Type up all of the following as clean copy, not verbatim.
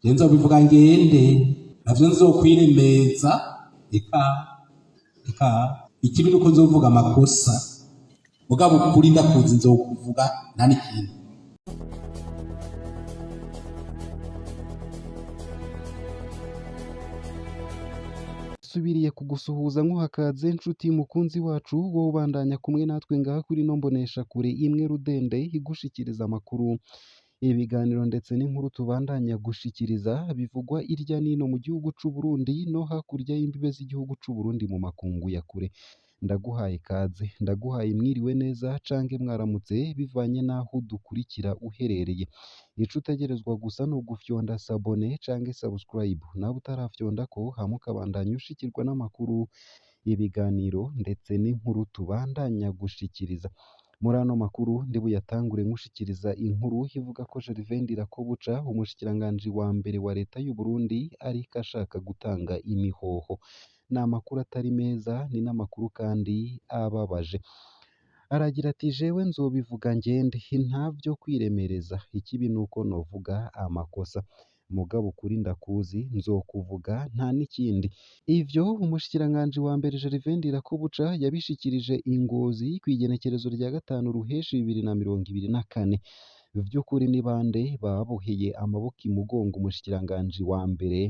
Je nzobivuga ngende navyo nzokwiremeza, eka eka ikibi nuko nzovuga amakosa, mugabo ukuri ndakuzi nzokuvuga nta n'ikindi. Subiriye kugusuhuza nkuhakaze nshuti mukunzi wacu, wowe ubandanya kumwe natwe ngaha kuri ino mboneshakure imwe rudende igushikiriza amakuru, ibiganiro ndetse n'inkuru tubandanya gushikiriza bivugwa irya nino mu gihugu c'u Burundi no hakurya y'imbibe z'igihugu c'u Burundi mu makungu ya kure. Ndaguhaye ikaze, ndaguhaye mwiriwe neza canke mwaramutse bivanye n'aho udukurikira uherereye. Ico utegerezwa gusa ni ugufyonda sabone canke subscribe, nawe utarafyondako hama ukabandanya ushikirwa n'amakuru, ibiganiro ndetse n'inkuru tubandanya gushikiriza. Muri ano makuru ndibuyatangure nkushikiriza inkuru ivuga ko Gervais Ndirakobuca, umushikiranganji wa mbere wa leta y'u Burundi, ariko ashaka gutanga imihoho. Ni amakuru atari meza, ni n'amakuru kandi ababaje. Aragira ati jewe nzobivuga ngende ntavyo kwiremereza, ikibi nuko novuga amakosa, mugabo ukuri ndakuzi nzokuvuga nta n'ikindi. Ivyo umushikiranganji wa mbere Gervais Ndirakobuca yabishikirije i Ngozi kw'igenekerezo rya 5 Ruheshi 2024. Vy'ukuri ni bande baboheye amaboko imugongo umushikiranganji wa mbere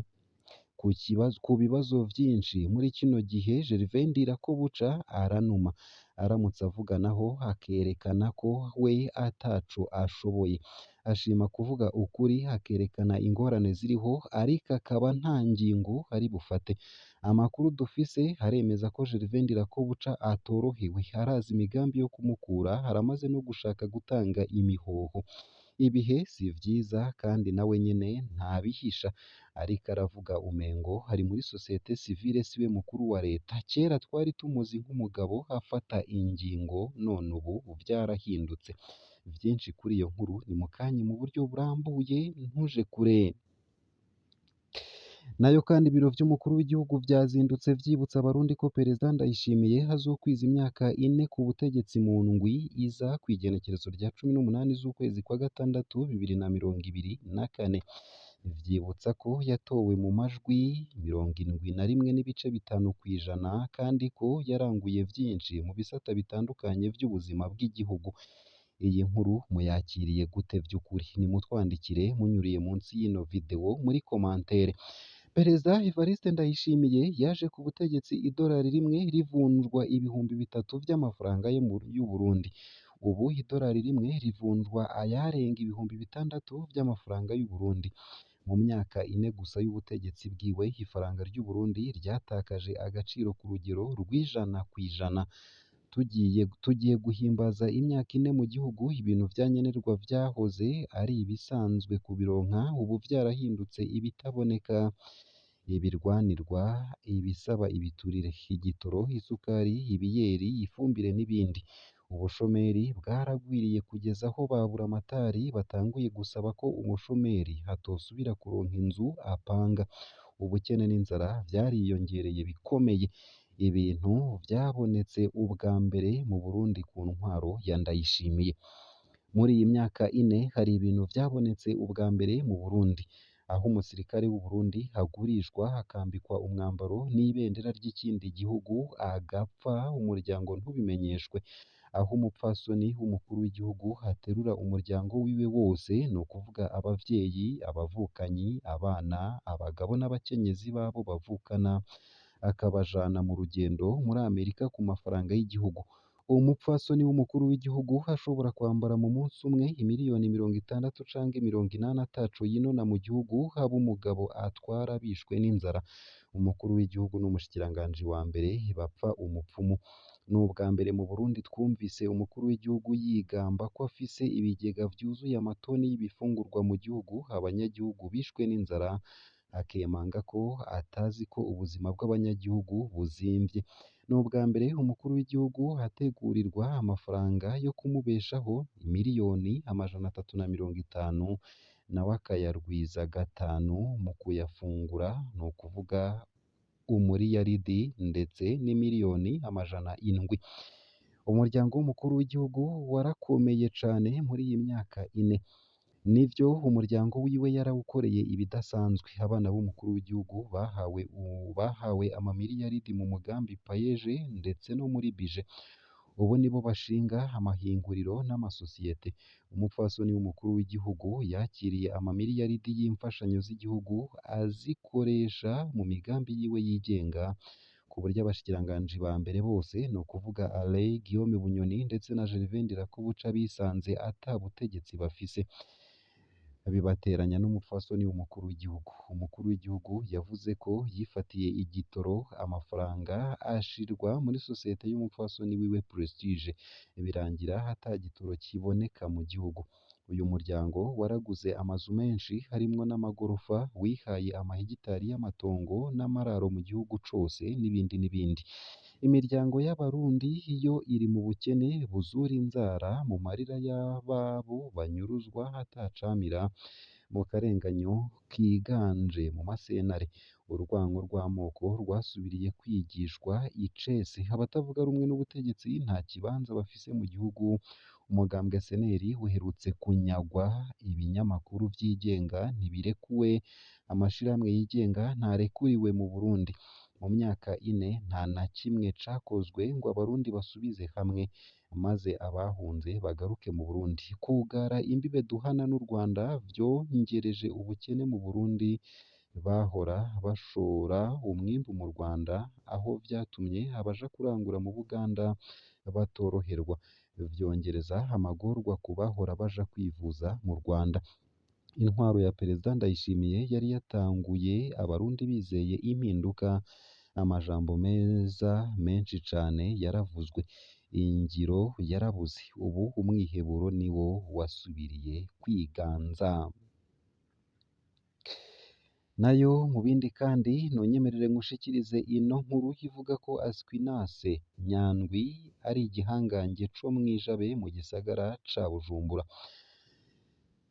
ku bibazo vyinshi muri kino gihe? Gervais Ndirakobuca aranuma, aramutse avuga naho akerekana ko we ataco ashoboye. Ashima kuvuga ukuri akerekana ingorane ziriho, ariko akaba nta ngingo ari bufate. Amakuru dufise aremeza ko Gervais Ndirakobuca atorohewe, arazi imigambi yo kumukura, aramaze no gushaka gutanga imihoho. Ibihe si vyiza kandi nawe nyene ntabihisha, ariko aravuga umengo ari muri sosiyete sivile siwe mukuru wa leta. Kera twari tumuzi nk'umugabo afata ingingo, none ubu vyarahindutse. Vyinshi kuri iyo nkuru ni mukanya mu buryo burambuye, ntuje kure. Nayo kandi ibiro vy'umukuru w'igihugu vyazindutse vyibutsa abarundi ko Perezida Ndayishimiye azokwiza imyaka 4 ku butegetsi mu ndwi iza kw'igenekerezo rya 18 z'ukwezi kwa gatandatu 2024. Vyibutsa ko yatowe mu majwi 71.5% kandi ko yaranguye vyinshi mu bisata bitandukanye vy'ubuzima bw'igihugu. Iyi nkuru muyakiriye gute vy'ukuri? Nimutwandikire munyuriye munsi y'ino video muri commentaire. Perezida Evariste Ndayishimiye yaje ku butegetsi idolari rimwe rivunjwa 3000 vy'amafaranga y'u Burundi. Ubu idolari rimwe rivunjwa ayarenga 6000 vy'amafaranga y'u Burundi. Mu myaka 4 gusa y'ubutegetsi bwiwe, ifaranga ry'u Burundi ryatakaje agaciro ku rugero rw'100%. Tugiye guhimbaza imyaka 4 mu gihugu, ibintu vyankenerwa vyahoze ari ibisanzwe kubironka, ubu vyarahindutse ibitaboneka, ibirwanirwa, ibisaba ibiturire, igitoro, isukari, ibiyeri, ifumbire n'ibindi. Ubushomeri bwaragwiriye kugeza aho ba buramatari batanguye gusaba ko umushomeri atosubira kuronka inzu apanga. Ubukene n'inzara vyariyongereye bikomeye. Ibintu vyabonetse ubwa mbere mu Burundi ku ntwaro ya Ndayishimiye. Muri iyi myaka 4 hari ibintu vyabonetse ubwa mbere mu Burundi, aho umusirikare w'u Burundi agurishwa akambikwa umwambaro n'ibendera ry'ikindi gihugu agapfa umuryango ntubimenyeshwe, aho umupfasoni w'umukuru w'igihugu aterura umuryango wiwe wose, ni ukuvuga abavyeyi, abavukanyi, abana, abagabo n'abakenyezi babo bavukana, akabajana mu rugendo muri Amerika ku mafaranga y'igihugu. Umupfasoni w'umukuru w'igihugu ashobora kwambara mu munsi umwe imiliyoni 60 canke 80 ataco yinona mu gihugu, haba umugabo atwara bishwe n'inzara. Umukuru w'igihugu n'umushikiranganji wa mbere bapfa umupfumu. Ni ubwa mbere mu Burundi twumvise umukuru w'igihugu yigamba ko afise ibigega vyuzuye amatoni y'ibifungurwa mu gihugu, abanyagihugu bishwe n'inzara, akemanga ko atazi ko ubuzima bw'abanyagihugu buzimvye. Ni ubwa mbere umukuru w'igihugu ategurirwa amafaranga yo kumubeshaho miliyoni 350, nawe akayarwiza 5 mu kuyafungura, ni ukuvuga umuriyaridi ndetse n'imiliyoni 700. Umuryango w'umukuru w'igihugu warakomeye cane muri iyi myaka 4. Nivyo, umuryango wiwe yarawukoreye ibidasanzwe. Abana b'umukuru w'igihugu bahawe amamiliyaridi mu mugambi Payeje ndetse no muri bije. Ubu nibo bashinga amahinguriro n'amasosiyete. Umupfasoni w'umukuru w'igihugu yakiriye amamiliyaridi y'imfashanyo z'igihugu azikoresha mu migambi yiwe yigenga, ku buryo abashikiranganji ba mbere bose, ni ukuvuga Alain Guillaume Bunyoni ndetse na Gervais Ndirakobuca, bisanze ata butegetsi bafise, bibateranya n'umupfasoni w'umukuru w'igihugu. Umukuru w'igihugu yavuze ko yifatiye igitoro, amafaranga ashirwa muri sosiyete y'umupfasoni wiwe Prestige, birangira ata gitoro kiboneka mu gihugu. Uyu muryango waraguze amazu menshi harimwo n'amagorofa, wihaye amahegitari y'amatongo n'amararo mu gihugu cose, n'ibindi n'ibindi. Imiryango y'Abarundi yo iri mu bukene buzura inzara, mu marira y'ababo banyuruzwa atacamira, mu karenganyo kiganje mu masentare. Urwanko rw'amoko rwasubiriye kwigishwa icese. Abatavuga rumwe n'ubutegetsi nta kibanza bafise mu gihugu. Umugambwe SNL uherutse kunyagwa, ibinyamakuru vyigenga ntibirekuwe, amashirahamwe yigenga ntarekuriwe mu Burundi. Mu myaka ine nta na kimwe cakozwe ngo Abarundi basubize hamwe, maze abahunze bagaruke mu Burundi. Kugara imbibe duhana n'u Rwanda vyongereje ubukene mu Burundi. Bahora bashora umwimbu mu Rwanda, aho vyatumye abaja kurangura mu Buganda batoroherwa, vyongereza amagorwa ku bahora baja kwivuza mu Rwanda. Intwaro ya Perezida Ndayishimiye yari yatanguye Abarundi bizeye impinduka, amajambo meza menshi cane yaravuzwe, ingiro yarabuze. Ubu umwiheburo niwo wasubiriye kwiganza. Nayo mu bindi kandi, nonyemerere nkushikirize ino nkuru ivuga ko Asquinace Nyandwi ari igihangange co mw'ijabe mu gisagara ca Bujumbura.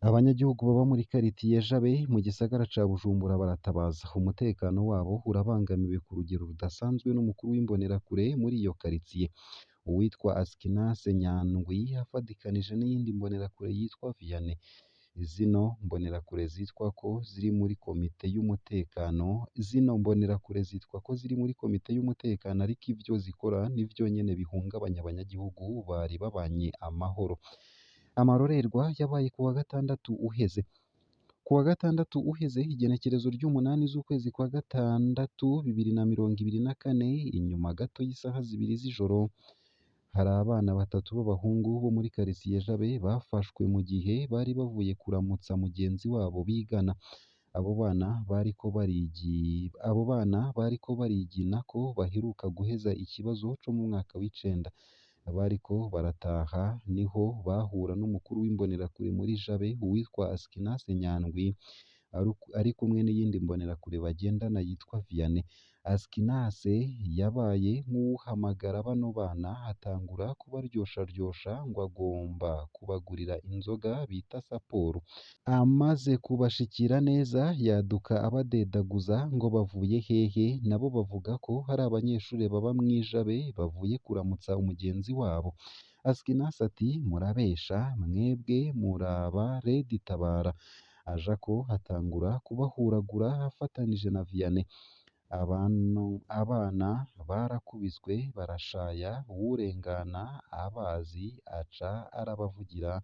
Abanyagihugu baba muri karitiye Jabe mu gisagara ca Bujumbura baratabaza. Umutekano wabo urabangamiwe ku rugero rudasanzwe n'umukuru w'imbonerakure muri iyo karitiye, uwitwa Asquinace Nyandwi, afadikanije n'iyindi mbonerakure yitwa Vianney. Zino mbonerakure zitwa ko ziri muri komite y'umutekano, zino mbonerakure zitwa ko ziri muri komite y'umutekano, ariko ivyo zikora nivyo nyene bihungabanya abanyagihugu bari babanye amahoro. Amarorerwa yabaye kuwa gatandatu uheze. Kuwa gatandatu uheze, igenekerezo ry'umunani z'ukwezi kwa gatandatu 2024, inyuma gato y'isaha 2 z'ijoro, hari abana batatu b'abahungu bo muri karitiye Jabe bafashwe mu gihe bari bavuye kuramutsa mugenzi wabo bigana. Abo bana bariko barigina ko baheruka guheza ikibazo co mu mwaka w'icenda. Bariko barataha niho bahura n'umukuru w'imbonerakure muri Jabe, uwitwa Asquinace Nyandwi, ari kumwe n'iyindi mbonerakure bagendana yitwa Vianney. Asquinace yabaye nk'uwuhamagara bano bana, atangura kubaryosharyosha ngo agomba kubagurira inzoga bita Saporo. Amaze kubashikira neza yaduka abadedaguza ngo bavuye hehe, nabo bavuga ko hari abanyeshure baba mw'ijabe bavuye kuramutsa umugenzi wabo. Asquinace ati murabesha mwebwe muraba Red Tabara. Ajako atangura kubahuragura afatanije na Vianney. Abana barakubiswe barashaya, uwurengana abazi aca arabavugira,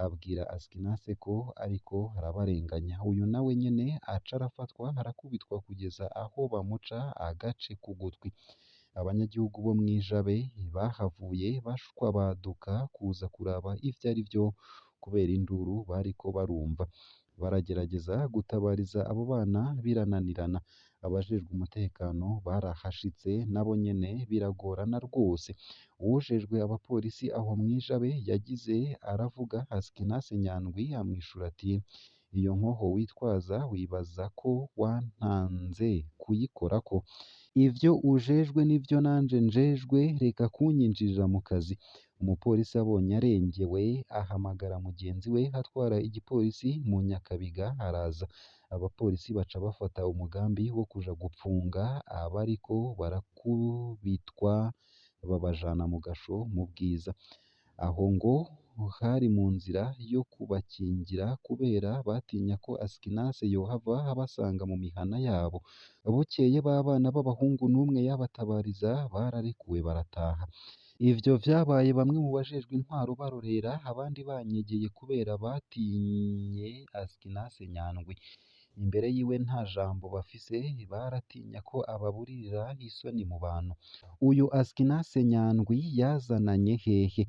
abwira Asquinace ko ariko arabarenganya. Uyu nawe nyene aca arafatwa arakubitwa kugeza aho bamuca agace k'ugutwi. Abanyagihugu bo mw'ijabe bahavuye bashwabaduka kuza kuraba ivyo ari vyo kubera induru bariko barumva. Baragerageza gutabariza abo bana birananirana. Abajejwe umutekano barahashitse nabo nyene biragorana rwose. Uwujejwe abapolisi aho mw'ijabe yagize aravuga, Asquinace Nyandwi amwishura ati iyo nkoho witwaza wibaza ko wantanze kuyikorako? Ivyo ujejwe nivyo nanje njejwe, reka kunyinjirira mu kazi. Umupolisi abonye arengewe ahamagara mugenzi we atwara igipolisi mu Nyakabiga araza. Abapolisi baca bafata umugambi wo kuja gupfunga abariko barakubitwa, babajana mu gasho mu Bwiza. Aho ngo hari mu nzira yo kubakingira kubera batinya ko Askinase yohava abasanga mu mihana yabo. Bukeye ba bana b'abahungu n'umwe yabatabariza bararekuwe barataha. Ivyo vyabaye bamwe mu bajejwe intwaro barorera, abandi banyegeye kubera batinye Askinase Nyandwi. Imbere yiwe nta jambo bafise, baratinya ko ababurira isoni mu bantu. Uyu Askinase Nyandwi yazananye hehe?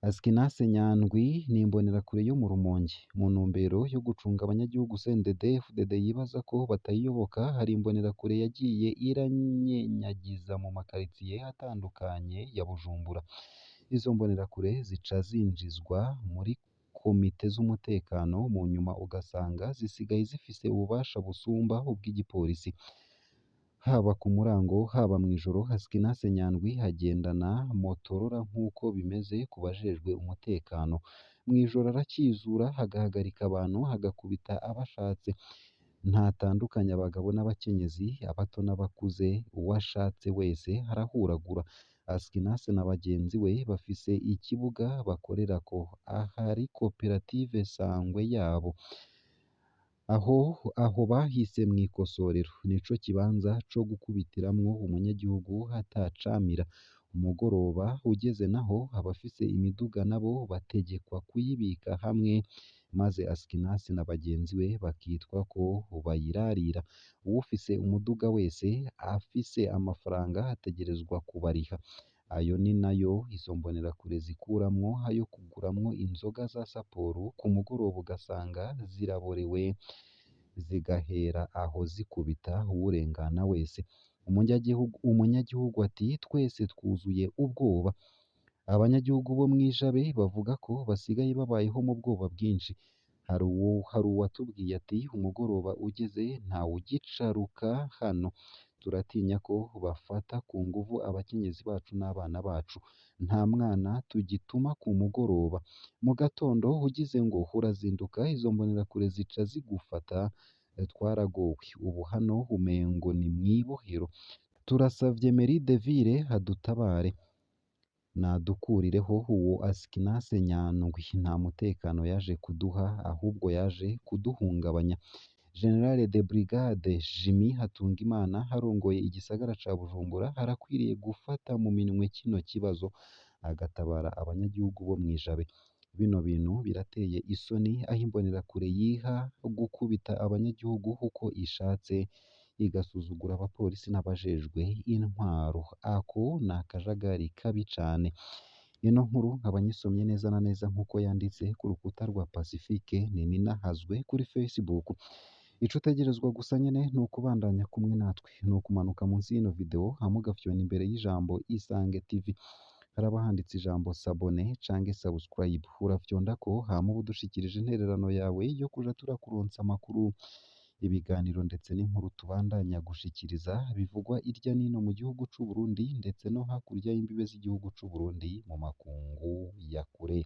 Askinase Nyandwi ni imbonerakure yo mu Rumonge. Mu ntumbero yo gucunga abanyagihugu CNDD-FDD yibaza ko batayiyoboka, hari imbonerakure yagiye iranyenyagiza mu makaritsiye atandukanye ya Bujumbura. Izo mbonerakure zica zinjizwa muri komite z'umutekano, mu nyuma ugasanga zisigaye zifise ububasha busumba ubw'igipolisi. Haba ku murango, haba mw'ijoro, Askinase Nyandwi agendana Motorola nk'uko bimeze ku bajejwe umutekano. Mw'ijoro arakizura, agahagarika abantu, agakubita abashatse. Ntatandukanya abagabo n'abakenyezi, abato n'abakuze, uwo ashatse wese arahuragura. Askinase na bagenzi we bafise ikibuga bakorerako, ahari koperative Sangwe yabo. Aho bahise mw'ikosorero, nico kibanza co gukubitiramwo umunyagihugu atacamira. Umugoroba ugeze naho abafise imiduga nabo bategekwa kuyibika hamwe, maze Askinase na bagenzi we bakitwa ko bayirarira. Uwufise umuduga wese afise amafaranga ategerezwa kubariha. Ayo ni nayo izo mbonerakure zikuramwo ayo kuguramwo inzoga za Saporu, ku mugoroba ugasanga ziraborewe, zigahera aho zikubita uwurengana wese. Umunyagihugu ati twese twuzuye ubwoba. Abanyagihugu bo mw'Ijabe bavuga ko basigaye babayeho mu bwoba bwinshi. Hari uwatubwiye ati umugoroba ugeze ntawugicaruka hano, turatinya ko bafata ku nguvu abakenyezi bacu n'abana bacu. Nta mwana tugituma ku mugoroba. Mu gatondo ugize ngo urazinduka, izo mbonerakure zica zigufata. Twaragowe, ubu hano umengo ni mw'ibohero. Turasavye Mairie de Ville adutabare, nadukurireho uwo Askinase Nyandwi. Nta mutekano yaje kuduha, ahubwo yaje kuduhungabanya. General de Brigade Jimmy Hatungimana arongoye igisagara ca Bujumbura arakwiriye gufata mu minwe kino kibazo, agatabara abanyagihugu bo mw'Ijabe. Bino bintu birateye isoni aho imbonerakure yiha gukubita abanyagihugu uko ishatse, igasuzugura abapolisi n'abajejwe intwaro. Ako ni akajagari kabi cane. Ino nkuru nkaba nyisomye neza na neza nk'uko yanditse ku rukuta rwa Pacifique Nininahazwe kuri Facebook. Ico utegerezwa gusa nyene ni ukubandanya kumwe natwe, ni ukumanuka munsi y'ino video hama ugafyona imbere y'ijambo Isange TV. Haraba handitse ijambo sabone canke subscribe, urafyondako hama uba udushikirije intererano yawe yo kuja turakuronsa amakuru, ibiganiro ndetse n'inkuru tubandanya gushikiriza bivugwa irya nino mu gihugu c'u Burundi ndetse no hakurya y'imbibe z'igihugu c'u Burundi mu makungu ya kure.